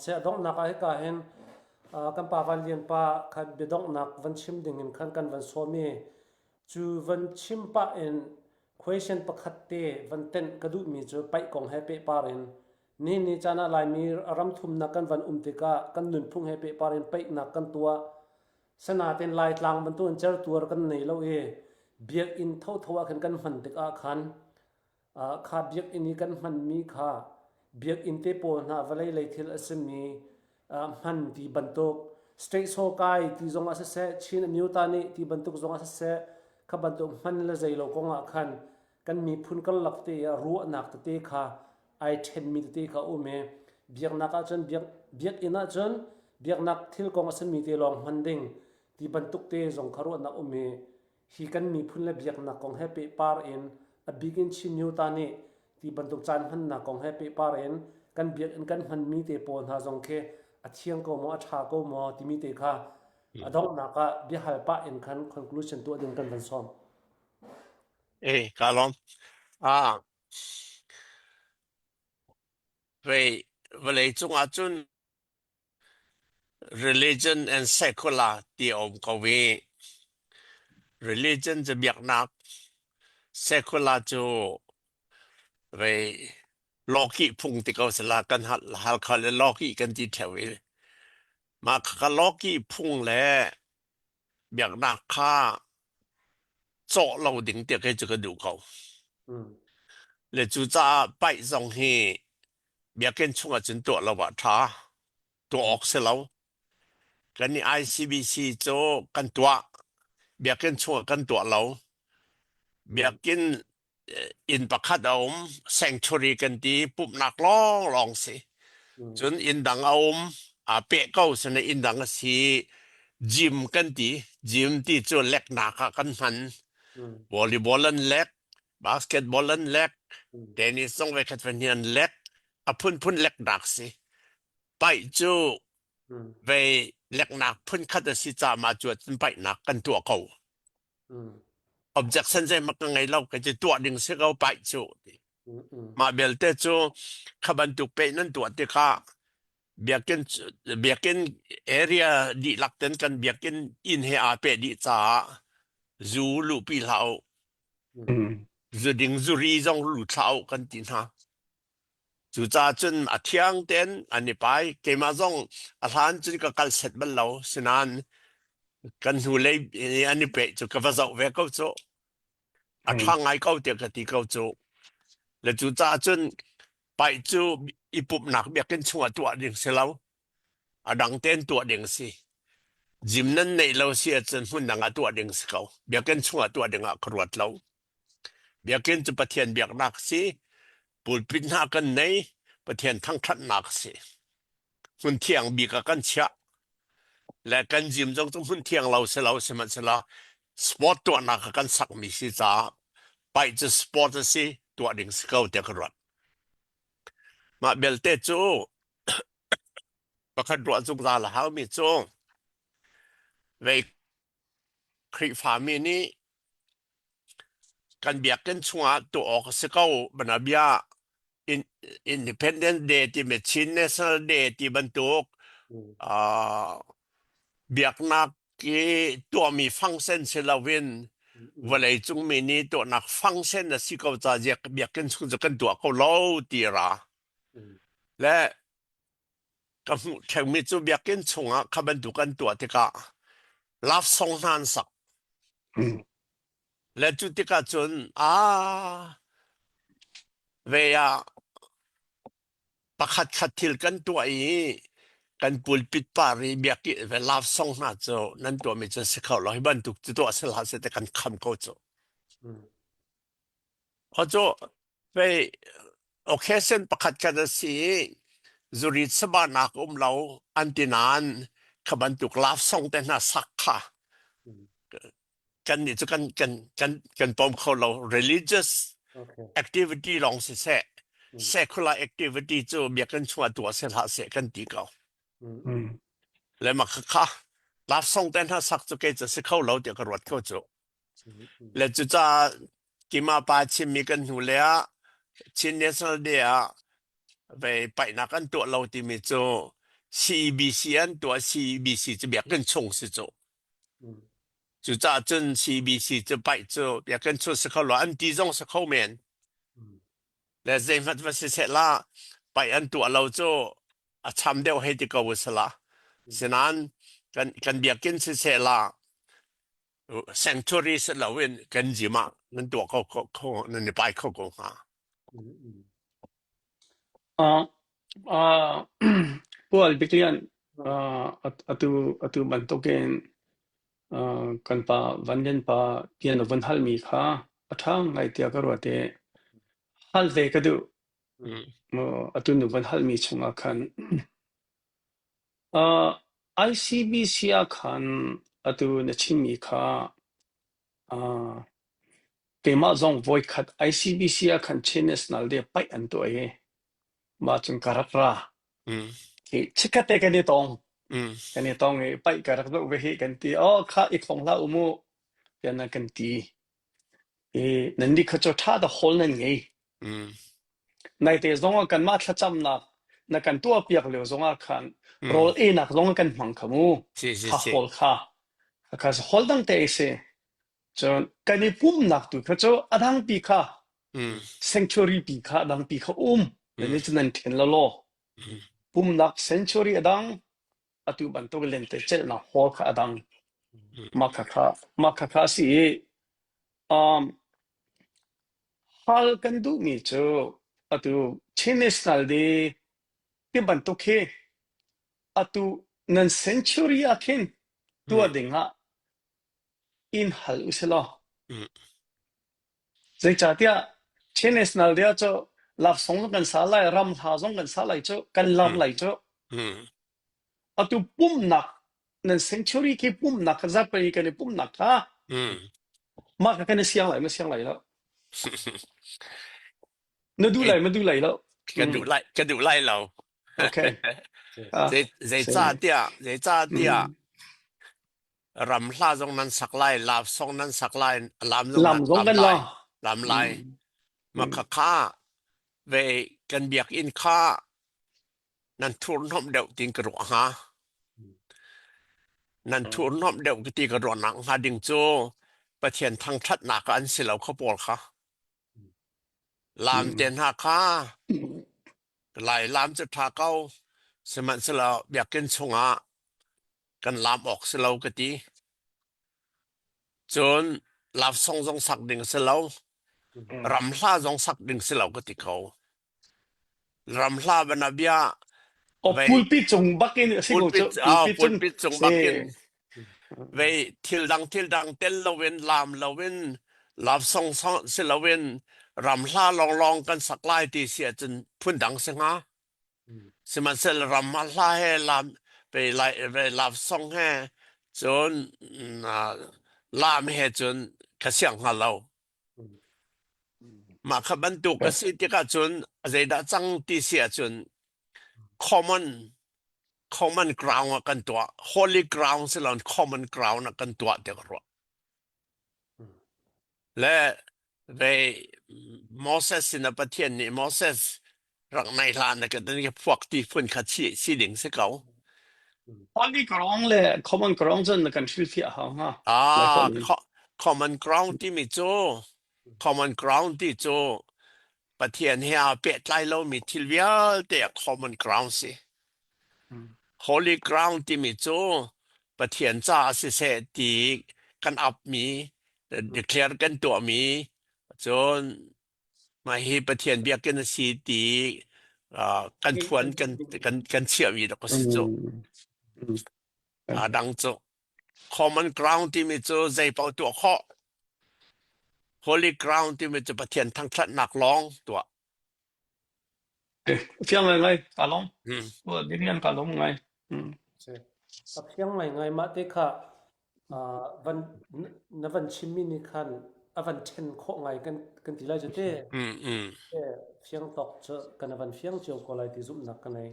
Seh donghnak ah hika hin kan pa Van Lian pa kha biadonghnak van chim ding in khan kan van sawm i cu van chim pah in question pakhat te van tenh ka duhmi cu paih kong he pehpar in nihin ni caan ah Laimi ram thumnak kan van um tikah kan nunphung he pehpar in paihnak kan tuah. Sanaten Laitlang bantukin certuar kan nei lo i biakinn thotho ah khan kan hman tikah khan Kha biakinn i kan hmanmi kha biakinn te pawl hna vawlei lei thil a simi hman ti bantuk state sawkai ti zong ah siseh Chin Amyota nih ti bantuk zong ah siseh kha bantuk hman le zei lo kong ah khan kan miphun karlak te ah ruahnak tete kha ai ṭhenmi tete kha a um i biaknak ahcun biak biakinn ahcun biaknak thil kong a simi te lawng hman ding ti bantuk te zong kha ruahnak um i Hi kan miphun le biaknak kong he pehpar in a bik in Chin Nyuta nih ti bantuk caan hmannak kong he pehpar in kan biakinn kan hmanmi te pawl hna zong khi a thiang ko maw a ṭha ko maw timi te kha a donghnak ah biahal pah in khan conclusion tuah ding kan van sawm. Eh, ka lawm. Ah, vei vawlei cungah cun Religion and secular ti a um ko i religion cu biaknak, secular cu vei lawkih phung ti ko sila kan Halkha le lawkih kan ti ṭheo i mah khakha lawkih phung le biaknak kha cawh lo ding tiah kei cu ka duh ko. Le cucaah paih zong hi biakinn chungah cun tuah lo ah ṭha. Tuah awk si lo. Kan i ICBC cu kan tuah. Biakinn chungah kan tuah lo. Biakinn inn pakhat a um, sanctuary kan ti, pumhnak lawnglawng si. Cun inn dang a um, aa peh ko sinain inn dang a si. Gym kan ti. Gym ti cu leknak ah kan hman. Volleyball an lek, basketball an lek, tennis zong voikhat fahnih an lek. A phunphun leknak si. Paih cu vei leknak phunkhat a si caah mah cu ahcun paihnak kan tuah ko. Objection zeihmanh ka ngei lo ka ti tuah ding si ko paih cu. Mah belte cu kha bantuk peh nan tuah tikah biakinn biakinn area dihlak ten kan biakinn inn he aa peh dih caah zu luhpi hlah u. Zu ding zuri zong lut hlah u kan ti hna. Cucaah cun a thiang tein an i pai. Keimah zong a hlan cun ka kal set bal lo. Sinain kan hnulei i an i peh cu ka va zoh ve ko cu. A ṭha ngai ko tiah ka ti ko cu. Le cucaah cun paih cu i pumhnak biakinn chungah tuah ding si lo. A dang tein tuah ding a si. Gym nan neih lo si ahcun hmun dang ah tuah ding si ko. Biakinn chungah tuah ding ah ka ruat lo. Biakinn cu Pathian biaknak a si. Pulpit hna kan nei. Pathian thangṭhatnak a si. Hmun thiang bik ah kan chiah. Le kan gym zong cu hmun thiang lo si lo sihmanhsehlaw sport tuahnak ah kan sakmi si caah paih cu sport a si tuah ding si ko tiah ka ruat. Mah belte cu pakhat ruah zungzal a haumi cu vei Khrihfami nih kan biakinn chungah tuah awk a si ko. Banabia Independence Day timi Chin National Day ti bantuk uh, biaknak i tuahmi function si loin vawlei cung mi nih tuahnak function a si ko ca biakinn chung cu kan tuah ko lo ti ra. Le Ka hmuh thengmi cu biakinn chungah kha bantuk an tuah tikah love song hna an sak. Le cu tikah cun aa ve ah pakhat khat thil kan tuah i kan pulpit par i biakinn ve love song hna cu nan tuahmi cu si kho lo hi bantuk cu tuah si hlah seh ti kan kham ko cu. Cu pei occasion pakhat khat a si i zurit sabanak um lo an ti nain kha bantuk love song te hna sak kha kan nih cu kan kan kan kan pom kho lo religious activity lawng siseh secular activity cu biakinn chungah tuah seh hlah seh kan ti ko. Le mah kha love song te hna sak cu kei cu si kho lo tiah ka ruat ko cu. Le cucaah Kima pa chimmi kan hnu le ah Chin National Day ah vei paihnak an tuah lo timi cu. CEBC an tuah CEBC cu biakinn chung si cu. Cucaah cun CBC cu paih cu biakinn chung si kho lo an ti zong si kho men. Le zeihmanh va si seh la paih an tuah lo cu a cham deuh hei ti ko u sila. Sinain kan kan biakinn si seh la sanctuary si loin kan gym ah nan tuah kho kho nan i pai kho ko hnga. Uh, uh, Pual Biklian uh, atu atu bantukin uh, kan pa Van Lian pa bia na vun halmi kha a ṭha ngai tiah ka ruat i hal ve ka duh. Mm. Atu nu van halmi chungah khan uh, ICBC ah khan atu na chimmi kha uh, keimah zong voikhat ICBC ah khan Chin National Day paih an tuah i mah cun ka rak ra. Mm. Hi chikkhat te kan i tong. Mm. Kan i tong i paih ka rak zoh ve hi kan ti. Oh kha i khong hlah u mu tiah nan kan ti. I nan nih kha cu ṭha da hawl nan ngei. Mm. Naite zongah kanmah thlacamnak na kan tuahpiak lio zongah khan Mm. rawl einak zong kan hmang kha mu. Si si Kha si. hawl kha. Kha hawl dang te si. Cun kan i pumnak tu kha cu a dang pi kha Mm. sanctuary pi kha a dang pi kha um. Nan Mm. nih cu nan ṭhen lo law. Mm. Pumnak sanctuary a dang atu bantuk lente celhnak hall kha a dang. Mm. Mah kha kha mah kha kha a si i um, Hal kan duhmi cu atu Chin National Day ti bantuk hi atu nan century ah khin tuah Mm. ding ah in hal usih law Mm. zeicahtiah Chin National Day ah cu love song zong kan sa lai ram hla zong kan sa lai cu kan lam Mm. lai cu Mm. atu pumnak nan century khi pumnak kha zarhpei kan i pumnak kha Mm. mah kha kan i siang lai ma siang lai lo na duh lai ma duh lai lo Ka duh lai ka duh lai lo. Okay. Ah, Zei zeicahtiah zeicahtiah mm. ram hla zong nan sak lai, love song nan sak lai, lam zong lam nan zong lam kan lai, la lam lai. Mm. Ma Mm. kha kha ve kan biakinn kha nan thurhnawmh deuh tiin ka ruah hnga. Nan thurhnawmh deuh ka ti ka ruahnak hnga ding cu Pathian thangṭhatnak ah an si lo kha pawl kha. Lam te hna kha lai lam cu ṭha ko sihmanhsehlaw biakinn chungah kan lam awk si lo ka ti. Cun love song zong sak ding si lo. Ram hla zong sak ding si lo ka ti ko. Ram hla bana bia O pulpit cung bakin a si ko cu pulpit ah pulpit cun pulpit cung si bakin vei thil dang thil dang tel loin lam loin love song song si loin ram hla lawnglawng kan sak lai ti si ahcun phun dang si hnga. Sihmanhsehlaw ram hla he lam vei lai vei love song he cun lam he cun ka siang hnga lo. Mah kha bantuk a si tikah cun zeidah cang ti si ahcun common common ground ah kan tuah. Holy ground si loin common ground ah kan tuah tiah ka ruah. Le ve Moses sin a Pathian nih Moses rak nei hlah na ka ka phuak ti phun kha si, si ding si ko. Holy ground le common ground cun na kan hrilhfiah hau hnga. Ah, common ground timi cu common ground ti cu Pathian he aa pehtlai lomi thil vialte a common ground si. Holy ground timi cu Pathian caah siseh ti kan apmi, declare kan tuahmi, cun mah hi Pathian biakinn a si ti uh, kan phuan kan kan kan chiahmi dok a si cu. A dang cu common ground timi cu zei paoh tuah khawh. Holy ground timi cu Pathian thangṭhatnak lawng tuah. Fiang ngai ngai ka lawm. Hmm. Dirian ka lawm ngai. Hmm. A fiang ngai ngai mah te kha van na van chimmi nih khan a van ṭhen khawh ngai kan kan ti lai cu te. Mm, mm. Fiang tawk cu kan van fiang cio ko lai ti zumhnak ka nei.